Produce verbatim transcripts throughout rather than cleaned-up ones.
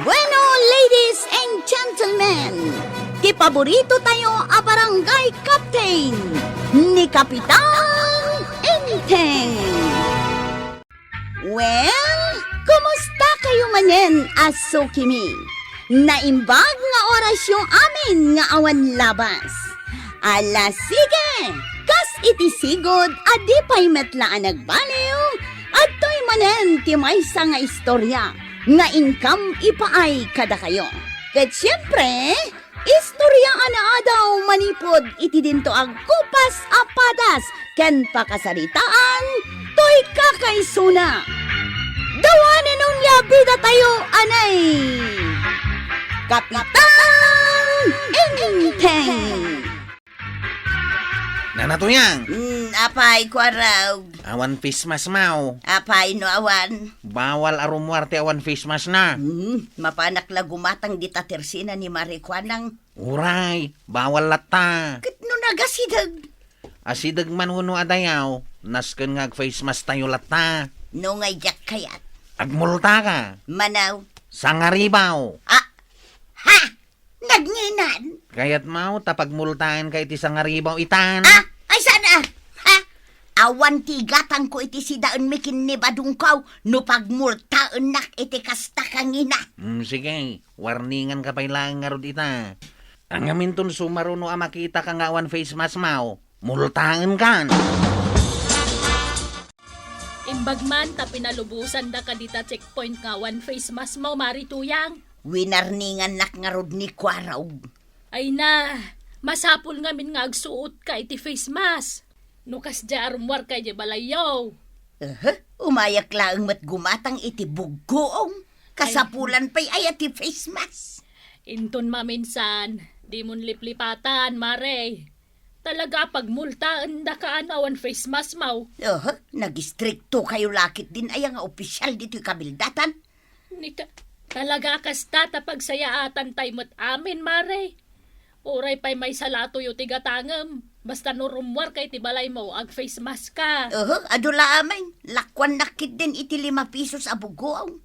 Bueno, ladies and gentlemen, ti paborito tayo a barangay captain, ni Kapitan Enteng. Well, kumusta kayo manen a sukimi? Naimbag nga orasyo amin nga awan labas. Ala, sige! Kas iti sigud a di pay met la a nagbaliw, adtoy manen ti maysa nga istorya nga inkam ipaay kadakayo. Ket siempre, istorya a naadaw manipud iti dinto a gupas a padas ken pakasaritaan toy kakaisuna. Dawanen onia bida tayo, anay! Kapitan Enteng! Nana Tuyang! Hmm, apay, Kuarog? Awan face mask maw. Apay no awan? Bawal a rumuar ti awan face mask na. Hmm, mapanak la gumatang dita tersina ni Mare Kuanang. Uray, bawal latta. Ket no nagasideg? Asideg man wenno adayaw, nasken nga ag-face mask tayo latta. No nga diak kayat? Agmulta ka. Manaw? Sangaribaw. Ah! Ha! Nagnginan? Kayat maw ta pagmultaen ka iti sangaribaw itan? Ah! Ay, sana! Ha? Awan ti igatangko iti sidaenmi ken ni badongko no pagmultaennak iti kasta kangina. Hmm, sige. Warningan ka pay laeng ngarud ita. Ngamin ton sumaruno a makita ka nga awan face mask maw, multaen kan. Imbag man ta pinalubosan da ka dita checkpoint nga awan face mask maw, Mari Tuyang. Winarningannak ngarud ni Kuarog. Ay na, masapul ngamin nga agsuot ka iti face mask. No kasdiay a rumuar ka iti balayyo. Aha, umayak laeng met gumatang iti buggoong. Ay. Kasapulan pay aya ti face mask. Inton maminsan, dimon liplipatan, Mare. Talaga a pagmultaen daka no awan face mask maw. Aha, nagistrikto kayo lakit din aya nga opisyal ditoy kabildatan. Ni ta-, talaga a kasta ta pagsayaatan tay met amin, Mare. Uray pay maysa latoyo ti gatangem. Basta no rumuar ka iti balaymo, ag-face mask ka. Oho, adu la amin. Lakuannak ketdin iti lima pisos a buggoong.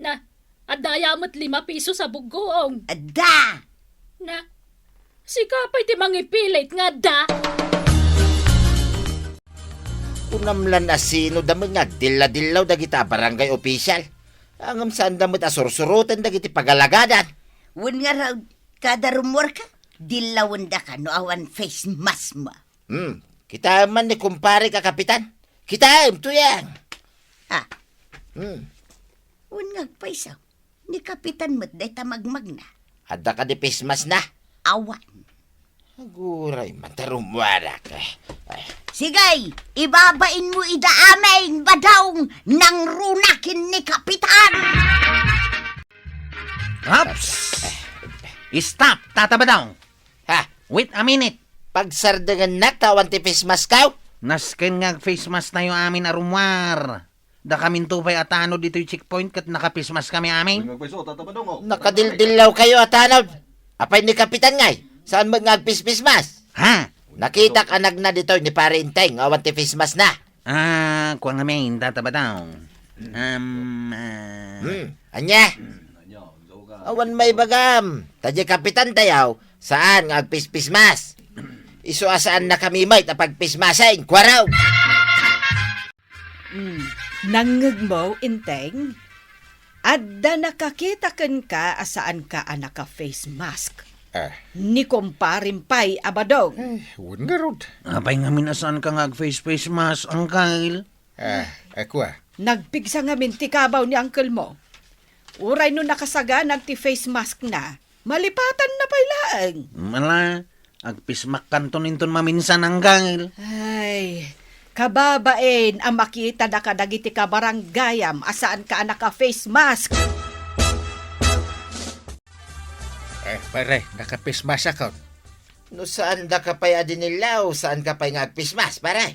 Na, adda aya met lima pisos a buggoong? Adda! Na, sika pay ti mangipilit nga adda? Kunam lan a sino da met nga agdilla-dillaw dagita a barangay opisyal. Ngem saanda met a sursuroten dagiti pagalagadan. Wen ngarud, kada rumuar ka, dillawen daka no awan face mask mo. Hmm, kitaem man ni kumparek a kapitan. Kitaem, Tuyang. Ah. Hmm. Wen nga agpayso, ni kapitan met dayta magmagna. Adda kadi face mask na? Awan. Aguray man ta rumuarak. Eh, eh. Sige, ibabain mo ida amin, Badong, nangruna ken ni kapitan. Ups! Stop, Tata Badong! Ha? Wait a minute! Pagsardengennak ta awan ti face mask kaw? Nasken nga ag-face mask tayo amin a rumuar. Dakaminto pay a tanod ditoy checkpoint ket naka-face mask kami amin. Ay, nagpayso, Tata Badong, oh. Nakadildillaw kayo a tanod. Apay ni kapitan ngay? Saan met nga ag-face mask? Ha? Nakitak a nagna ditoy ni Pare Enteng nga awan ti face mask na. Ah, kua ngamin, Tata Badong. Um, ah. Hmm, ania? Awan maibagam. Ta diay kapitan tayo, saan nga ag-face mask? Isu a saannakami met a pag-face mask, Kuarog. Hmm, nangngegmo, Enteng? Adda nakakita kenka a saanka a naka-face mask. Ah. Ni kumparem pay a Badong. Eh, wen ngarud. Apay ngamin a saanka nga ag-face, face mask, Uncle? Ah, eh, kua? Nagpigsa ngamin ti kabaw ni uncle mo. Uray no nakasaganan ti face mask na, malipatanna pay laeng. Mala, agpismakkanton inton maminsan, Uncle. Ay, kababain a makitadaka dagiti kabarangayam a saanka a naka-face mask. Eh, pare, naka-face mask akon. No saandaka pay a dinillaw, saanka pay nga ag-face mask, pare?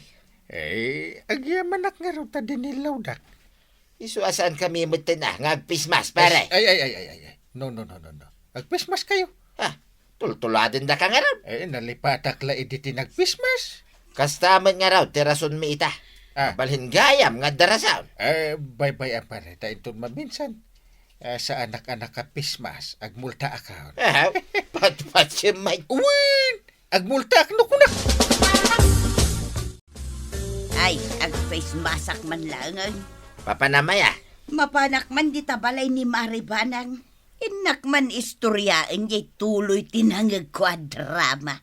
Eh, agyamanak ngarud ta dinillawdak. Isu a saankami metten a nga ag-face mask, pare. Ay, ay, ay, ay, ay, ay. No, no, no, no, no. Ag-face mask kayo. Ha? Tultuladendaka ngarud. Eh, nalipatak la idi ti nag-face mask. Kasta met ngarud ti rasonmi ita. Ah. Balhin gayam nga adda rason. Eh, baybay-am, pare, ta inton maminsan. Eh, saanak a naka-face mask, agmultaakon. Ah, patpatiem, Mike. Wen, agmultaak no kunak. Ay, ag-face mask man laeng. Papanam aya? Mapanak man dita balay ni Mari Banang. Innak man istoryaen jay tuloy ti nangegko a drama.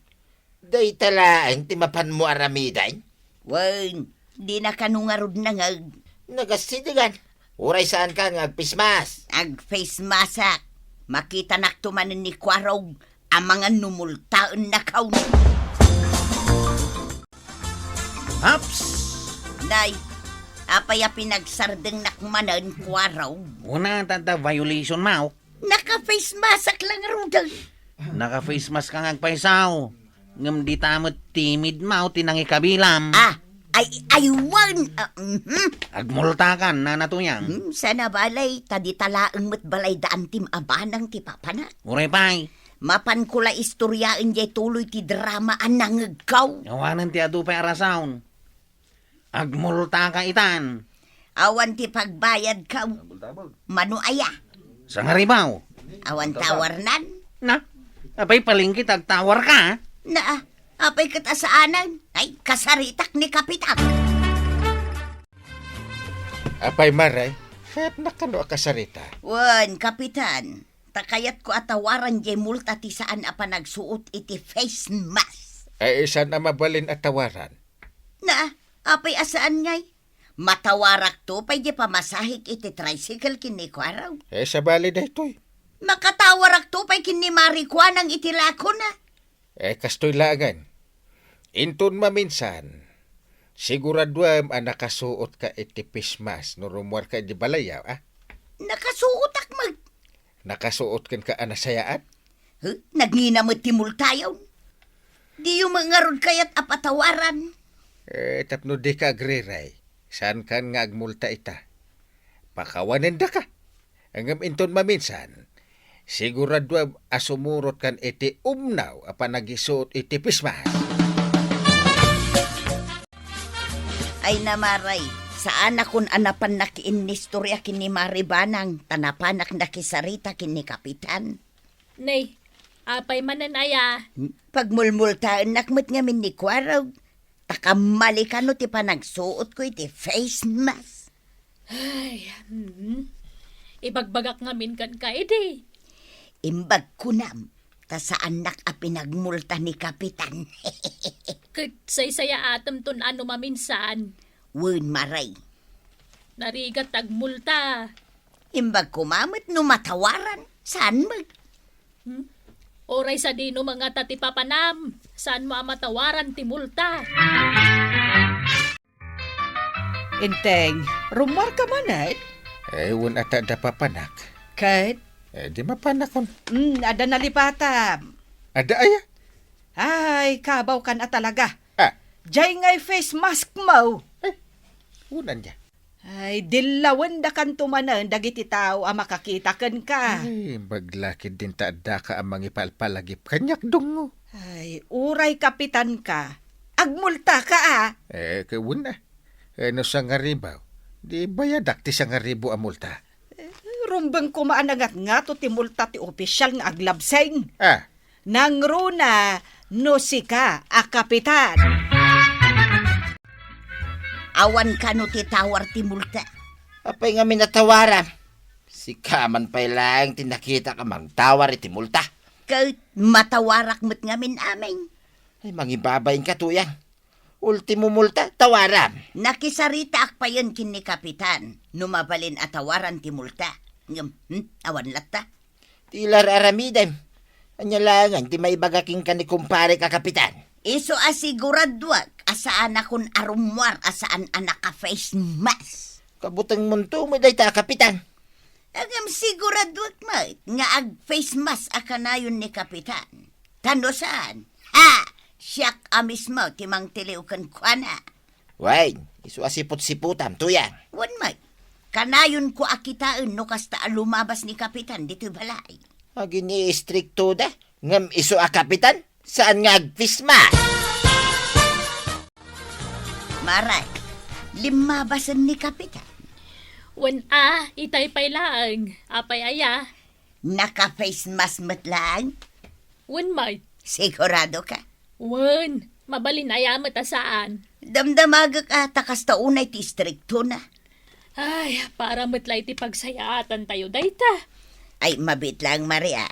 Dayta laeng ti mapanmo aramiden? Wen, dina kano ngarud nangeg. Nagasidigan. Uray saanka nga ag-face mask. Ag-face mask. Makitanakto manen ni Kuarog amangan no multaennakon. Aps! Nay, apay a pinagsardengnak manen, Kuarog? Una, tanta violation, Mao. Naka-face mask lang, Rudolph. Naka-face mask ka nga agpaysaw. Ngem dita met timid, Mao, ti nangikabilam. Ah, ay, ay, wen, ah, mhm. Agmultakan, Nana Tuyang. Hmm, sana balay, ta dita laeng met balay daan ti maabanang ti papanak. Uray pay. Mapanko la istoryaen jay tuloy ti drama a nangegko. Awanen ti adu pay a rason. Agmultaka itan. Awan ti pagbayadko. Mano aya? Sangaribu. Awan tawarnan? Na, apay palengke ta agtawarka, a? Na, apay ket a saanen? Ay, kasaritak ni Kapitan. Apay, Mari, kayatnak kano a kasarita? Wen, Kapitan. Ta kayatko a tawaran jay multa ti saan a panagsuot iti face mask. Ay, saan a mabalin a tawaran? Na, apay a saan ngay? Matawarakto pay jay pamasahek iti tricycle ken ni Kuarog. Eh, sabali daytoy. Makatawarakto pay ken ni Mari Kuanang iti lakona. Eh, kastoy laengen. Inton maminsan, siguraduem a nakasuotka iti face mask no rummuarka iti balayyo, a? Nakasuotak met. Nakasuot kenka a nasayaat? Huh? Nagngina met ti multayo. Diyo met ngarud kayat a patawaran? Eh, tapno dika agriray, saankan nga agmulta ita. Pakawanendaka. Ngem inton maminsan, siguraduem a sumurotkan iti umnaw a panagisuot iti face mask. Ay, Mari, saanakon a napan nakiinnistorya ken ni Mari Banang, ta napanak nakisarita ken ni Kapitan. Nay, apay manen aya? Pagmulmultaennak met ngamin ni Kuarog, ta kammali kano ti panagsuotko iti face mask. Ay, hmm. Ibagbagak ngamin kenka idi. Imbag kunam, ta saannak a pinagmulta ni Kapitan. Ket saysayaatem ton ano maminsan. Wen, Mari. Narigat agmulta. Imbag koma met no matawaran, saan met? Hmm? Uray sadino mangata ti papanam, saanmo a matawaran ti multa. Enteng, rummuarka manen? Eh, wen a ta adda papanak. Ket? Eh, di mapanakon. Hmm, adda nalipatam. Adda aya? Ay, kabawkan a talaga. Ah. Jay ngay face maskmo. Eh, unan dia. Ay, dillawendakanto manen dagiti tao a makakita kenka. Ay, imbag la ketdin ta addaka a mangipalpalagip kaniak, Dungo. Ay, uray kapitanka, agmultaka a. Eh, ket wen a. Eh, no sangaribu, di bayadak ti sangaribu a multa. Eh, rumbeng koma a nangatngato ti multa ti opisial nga aglabseng. Ah. Nangruna no sika a kapitan. Awan kano ti tawar ti multa. Apay ngamin a tawaram? Sika man pay laeng ti nakitak a mangtawar iti multa. Ket matawarak met ngamin amin. Ay, mangibabainka, Tuyang. Ultimo multa, tawaram. Nakisaritaak payen ken ni Kapitan no mabalin a tawaran ti multa. Ngem, hmm, awan latta. Ti la ar-aramidem. Ania laengen ti maibaga kenka ni kumparek a Kapitan? Isu a siguraduak a saanakon a rummuar a saan a naka-face mask. Kabutengmonto met dayta a Kapitan. Ngem siguraduak met nga ag-face mask a kanayon ni Kapitan. Ta no saan, ha! Siak a mismo ti mangtiliw kenkuana. Wen, isu a siput-siputam, Tuyang. Wen met, kanayonko a kitaen no kasta a lumabas ni Kapitan ditoy balay. Agin-iistriktoda, ngem isu a Kapitan, saan nga ag-face mask? Mari, limmabasen ni Kapitan. Wen a, itay pay laeng. Apay aya? Naka-face mask met laeng? Wen met. Sigurado ka? Wen, mabalin aya met a saan. Damdamagek a ta kasta unay ti istriktona. Ay, para met la iti pagsayaatan tayo dayta. Ay, mabiit laeng, Maria.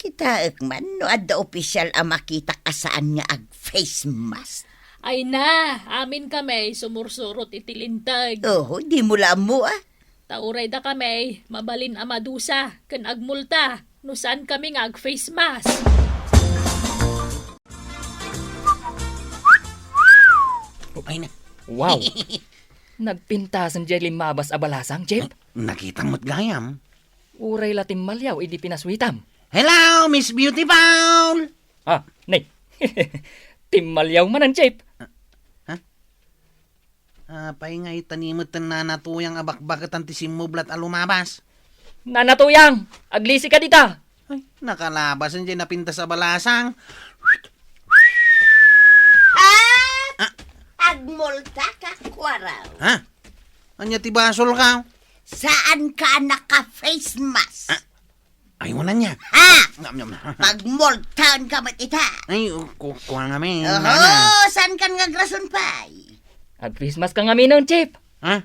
Kitaek man no adda opisyal a makitak a saan nga ag-face mask. Ay na, amin kami sumursurot iti linteg. Oh, di mo la ammo, ah. Ta uray dakami, mabalin a madusa ken agmulta no saan kami nga ag-face mask. Ay na. Wow! Nagpintasen diay limmabas a balasang, Jeep? Nakita met gayam. Uray la timmaliaw idi pinaswitam. Hello, Miss Beautiful! Ah, nay. Timmaliaw manen, Jeep. Ha? Apay nga itanimet ti nanatuyang a bakbaketan ti simmublat a lumabas? Nanatuyang! Aglisi ka dita! Ay, nakalabasen diay napintas a balasang. Ah! Ah! Agmulta ka, Kuaraw. Ha? Ania ti basol ka? Saan ka naka-face mask? Ah, ay, wala niya. Ha? Ngam, ngam. Pagmultaen ka met ita. Ay, ku-, kuha nga, mi. Oho, nana. Saan kan nga agrason pay? Ag-face mask ka ngamin, Chief. Ha?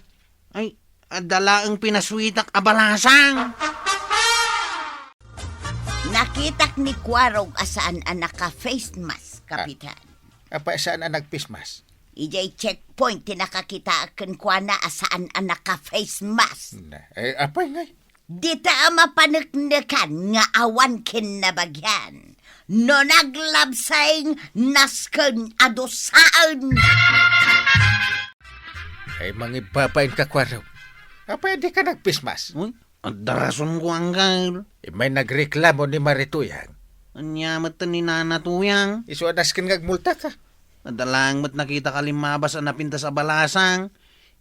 Ay, adda laeng pinaswitak a balasang. Nakitak ni Kuarog a saan a naka-face mask, Kapitan. Apay saan a nag-face mask? Idiay checkpoint ti nakakitaak kenkuana a saan a naka-face mask. Na, eh, apay ngay? Dita a mapaneknekan nga awan kinnabagian. No naglabseng, nasken a dusaen. Ay, mangibbabain ka, Kuarog. Apay a dika nag-face mask? Uy, adda rasonko, Angkel. Immay nagreklamo ni Mari Tuyang. Ania met ni Nana Tuyang? Isu a nasken nga agmulta ka. Adda laeng met nakitak a limmabas a napintas a balasang.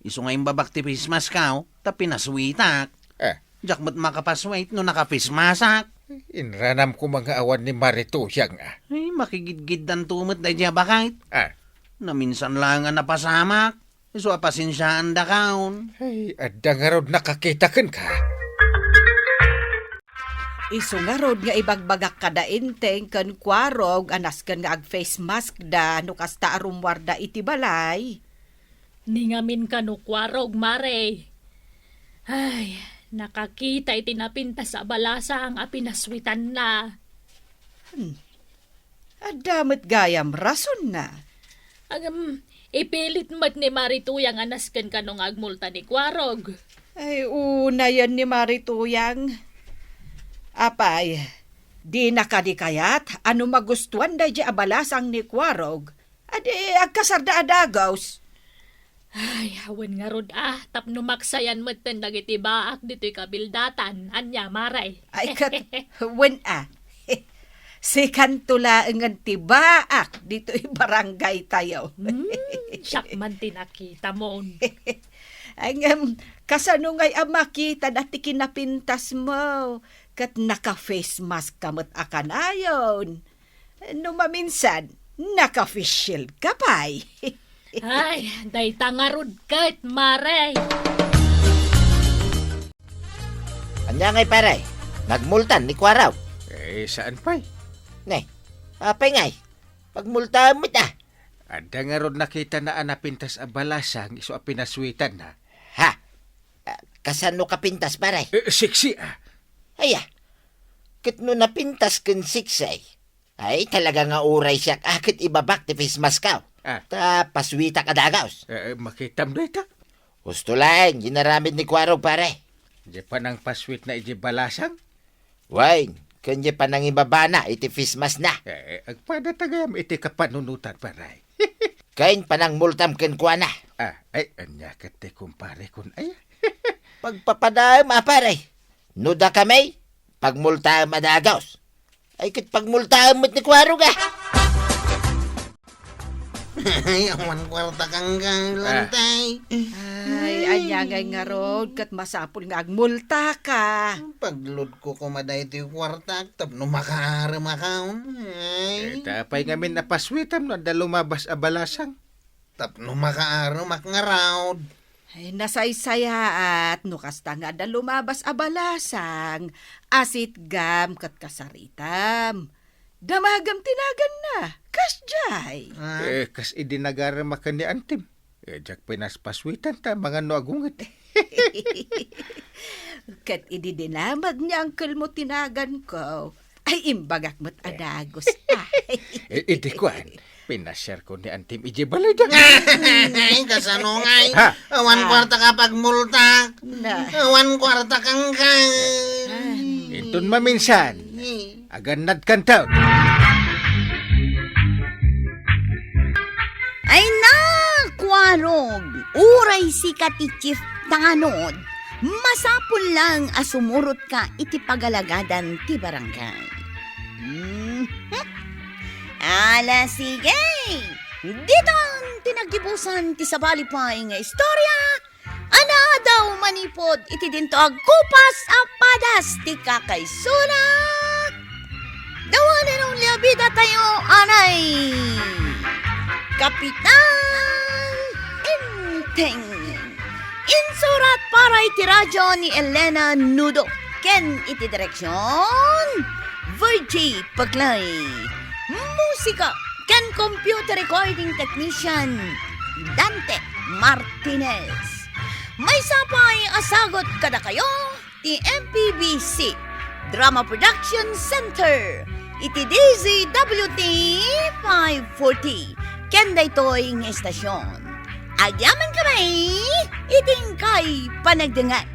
Isu nga imbabak ti face mask ko, ta pinaswitak. Eh. Diak met makapaswit no naka-face mask. Inranamko man nga awan ni Mari Tuyang, ah. Ay, makigidgiddanto met daydiay a bakit. Ah. Naminsan laeng a napasamak. Isu a pasensiaandakaon. Ay, adda ngarud nakakita kenka. Isu ngarud nga ibagbagak kada Enteng ken Kuarog a nasken nga ag-face mask da no kasta a rummuarda iti balay. Ni ngamin kano Kuarog, Mare. Ay, nakakita iti napintas a balasang a pinaswitanna. Hmm. Adda met gayam rasonna. Agam, ipilit met ni Mari Tuyang a nasken kano nga agmulta ni Kuarog. Ay, unayen ni Mari Tuyang. Apay, dina kadi kayat a no magustuan daydiay a balasang ni Kuarog, a di agkasarda a dagus? Ay, wen ngarud a, tapno maksayan metten dagiti baak ditoy kabildatan. Ania, Mare? Ay, ket, wen a. Sikanto laengen ti baak ditoy barangay tayo. Hmm, siak man ti nakitamon. Ngem, kasano ngay a makita dati kinapintasmo? Ket naka-face mask ka met a kanayon. No maminsan, naka-face shield ka pay. Ay, dayta ngarud ket, Mare. Ania ngay, pare? Nagmultan ni Kuarog? Eh, saan pay? Ne, apay ngay? Pagmultaem met a. Adda ngarud nakitana a napintas a balasang isu a pinaswitanna. Ha? Ah, kasano kapintas, pare? Eh, sexy a. Aya, ket no napintas ken sexy, ay, talaga nga uray siak a ket ibabak ti face mask ko. Ah. Ta paswitak a dagus. Eh, makitam dayta. Husto laeng, ginaramid ni Kuarog, pare. Di panangpaswitna iti balasang? Wen, ken di panangibabana iti face mask na. Eh, agpada ta gayam iti kapanunotan, pare. Ken panangmultam kenkuana. Ah, ay, ania ket ti kumpare kun ay? Pagpapadaem a, pare. No dakami, pagmultaem a dagus. Ay, ket pagmultaem met ni Kuarog a. Ay, awan kuarta kang Ah. lantay. Ay, ania ngay ngarud, ket masapul nga agmulta ka. Pagludko koma daytoy kuarta, tapno makaarem akon. Ay. Eh, ta apay ngamin a paswitam no adda lumabas a balasang? Tapno makaaremak ngarud. Ay, nasaysayaat no kasta nga adda lumabas a balasang a sitgam ket kasaritam. Damagem ti naganna, kasdiay. Ah. Eh, kas idi nagarem a ken ni Antim. Eh, diak pinaspaswitan ta mangan no agunget. Ket idi dinamag ni uncle mo ti naganko, ay imbagak met a dagus. Ay. Eh, idi kuan, pinasiarko ni Antim idiay balayda. Ay, kasano ngay? Ha? Awan Ah. kwarta ka pagmultak. Na. Awan kwarta kang ka. Ah. Inton maminsan, agannad kanto. Ay na, Kuarog, uray sika ti chief tanod, masapul lang a sumurotka iti pagalagadan ti barangay. Mhm. Ala, sige. Ditan ti naggibusan ti sabali pay nga istorya. Ania daw manipud iti dinto agkupas a padas ti kakaisuna? The one and only a bidatayo, anay Kapitan Enteng. Insurat para iti radyo ni Elena Nudo ken iti direksyon, Virgie Paclay. Musika ken computer recording technician, Dante Martinez. Maysa pay a sagut kadakayo ti M P B C Drama Production Center iti D Z W T five forty ken daytoy nga istasyon. Agyamankami iti inkay panagdengngeg.